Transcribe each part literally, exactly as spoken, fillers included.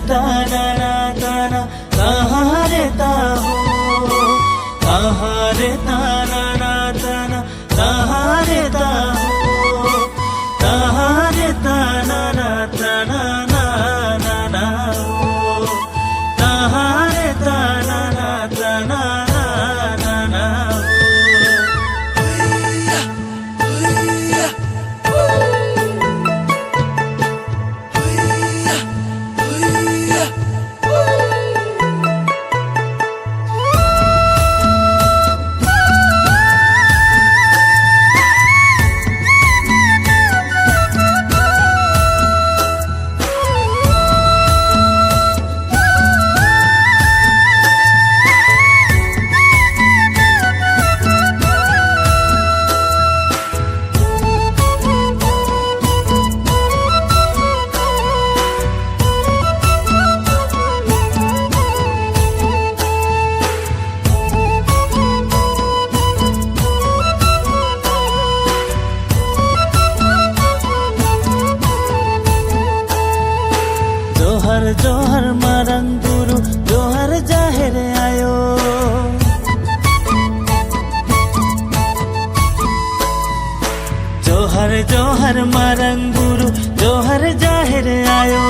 ताना ना ताना, कहाँ रे ता हो, कहाँ रे ताना ना ताना, कहाँ रे ता हो, कहाँ रे ताना ना ताना ना ना ना हो, कहाँ रे ताना ना ताना ना ना ना हो। जोहार जोहार मारंग बुरु, जोहार जाहेर आयो। जोहार जोहार मारंग बुरु, जोहार जाहेर आयो।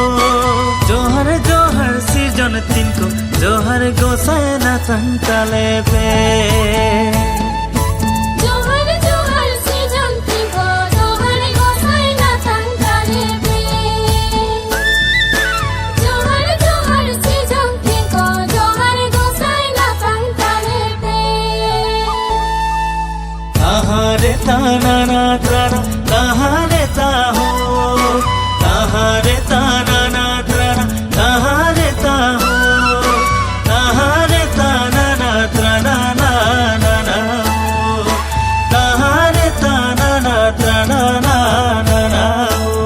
जोहार जोहार सिरजन तिंगो, जोहार गोसाई ना तंग ताले पे। जोहार जोहार सिरजन तिंगो, जोहार गोसाई ना तंग ताले पे। जोहार जोहार सिरजन तिंगो, जोहार गोसाई ना तंग ताले पे। कहाँ रे ताना ना ताना, कहाँ रे ता हो, कहाँ रे ताना ना ताना, कहाँ रे ता हो, कहाँ रे ताना ना ताना ना ना ना हो, कहाँ रे ताना ना ताना ना ना ना हो।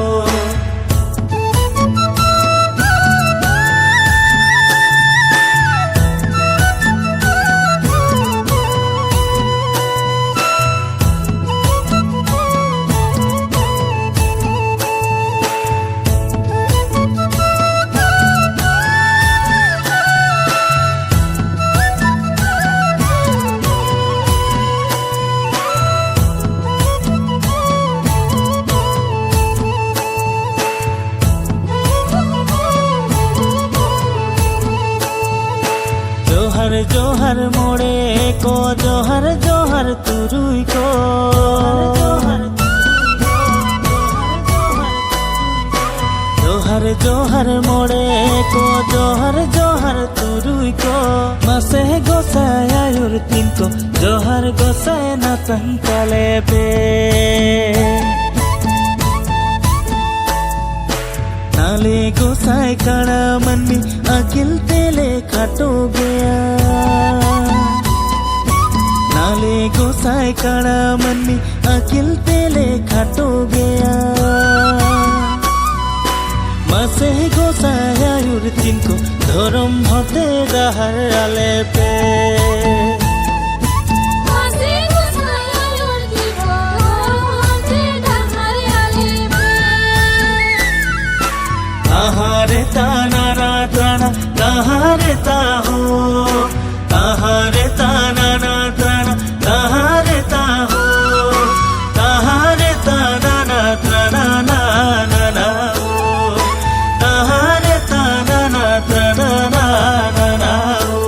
ᱢᱚᱬᱮ ᱠᱚ ᱡᱚᱦᱟᱨ, ᱡᱚᱦᱟᱨ ᱛᱩᱨᱩᱭ ᱠᱚ᱾ ᱡᱚᱦᱟᱨ, ᱡᱚᱦᱟᱨ ᱢᱚᱬᱮ ᱠᱚ, ᱡᱚᱦᱟᱨ, ᱡᱚᱦᱟᱨ ᱛᱩᱨᱩᱭ ᱠᱚ᱾ ᱢᱟᱥᱮ ᱜᱚᱸᱥᱟᱭ ᱟᱹᱭᱩᱨ ᱛᱤᱱ ᱠᱚ, ᱡᱚᱦᱟᱨ ᱜᱚᱸᱥᱟᱭ ᱱᱟᱥᱟᱱ ᱛᱟᱞᱮ ᱯᱮ᱾ ᱱᱟᱞᱮ ᱜᱚᱸᱥᱟᱭ ᱠᱟᱬᱟ ᱢᱟᱹᱱᱢᱤ ᱟᱹᱠᱤᱞ ᱛᱮᱞᱮ ᱠᱷᱟᱴᱚ ᱜᱮᱭᱟ᱾ ᱱᱟᱞᱮ ᱜᱚᱸᱥᱟᱭ ᱠᱟᱬᱟ ᱢᱟᱹᱱᱢᱤ ᱟᱹᱠᱤᱞ ᱛᱮᱞᱮ ᱠᱷᱟᱴᱚ ᱜᱮᱭᱟ᱾ ᱢᱟᱥᱮ ᱜᱚᱸᱥᱟᱭ ᱟᱹᱭᱩᱨ ᱛᱤᱱ ᱠᱚ, ᱫᱷᱚᱨᱚᱢ ᱦᱚᱛᱮ ᱰᱟᱦᱟᱨ ᱟᱞᱮ ᱯᱮ᱾ ᱢᱟᱥᱮ ᱜᱚᱸᱥᱟᱭ ᱟᱹᱭᱩᱨ ᱛᱤᱱ ᱠᱚ, ᱫᱷᱚᱨᱚᱢ ᱦᱚᱛᱮ ᱰᱟᱦᱟᱨ ᱟᱞᱮ ᱯᱮ᱾ ᱟᱦᱟᱨᱮ ᱛᱟᱱᱟᱱᱟ ᱛᱟᱱᱟ, ᱛᱟᱦᱟᱨᱮ ᱛᱟᱦᱳ, ᱛᱟᱦᱟᱨᱮ ᱛᱟᱱᱟᱱᱟ ᱛᱟᱱᱟ, ᱛᱟᱦᱟᱨᱮ ᱛᱟᱦᱳ, ᱛᱟᱦᱟᱨᱮ ᱛᱟᱱᱟᱱᱟ ᱛᱟᱱᱟ ᱱᱟ ᱱᱟ ᱱᱟ ᱳ, ᱛᱟᱦᱟᱨᱮ ᱛᱟᱱᱟᱱᱟ ᱛᱟᱱᱟ ᱱᱟ ᱱᱟ ᱱᱟ ᱳ᱾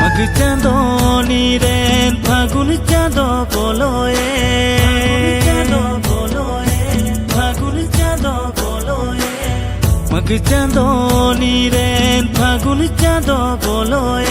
ᱢᱟᱜᱽ ᱪᱟᱸᱫᱚ ᱱᱤᱨᱮᱱ ᱯᱷᱟᱹᱜᱩᱱ ᱪᱟᱸᱫᱚ ᱵᱚᱞᱚᱭᱮᱱ᱾ ᱯᱷᱟᱹᱜᱩᱱ ᱪᱟᱸᱫᱚ ᱵᱚᱞᱚᱭᱮᱱ᱾ ᱢᱟᱜᱽ ᱪᱟᱸᱫᱚ ᱱᱤᱨᱮᱱ ᱯᱷᱟᱹᱜᱩᱱ ᱪᱟᱸᱫᱚ ᱵᱚᱞᱚᱭᱮᱱ᱾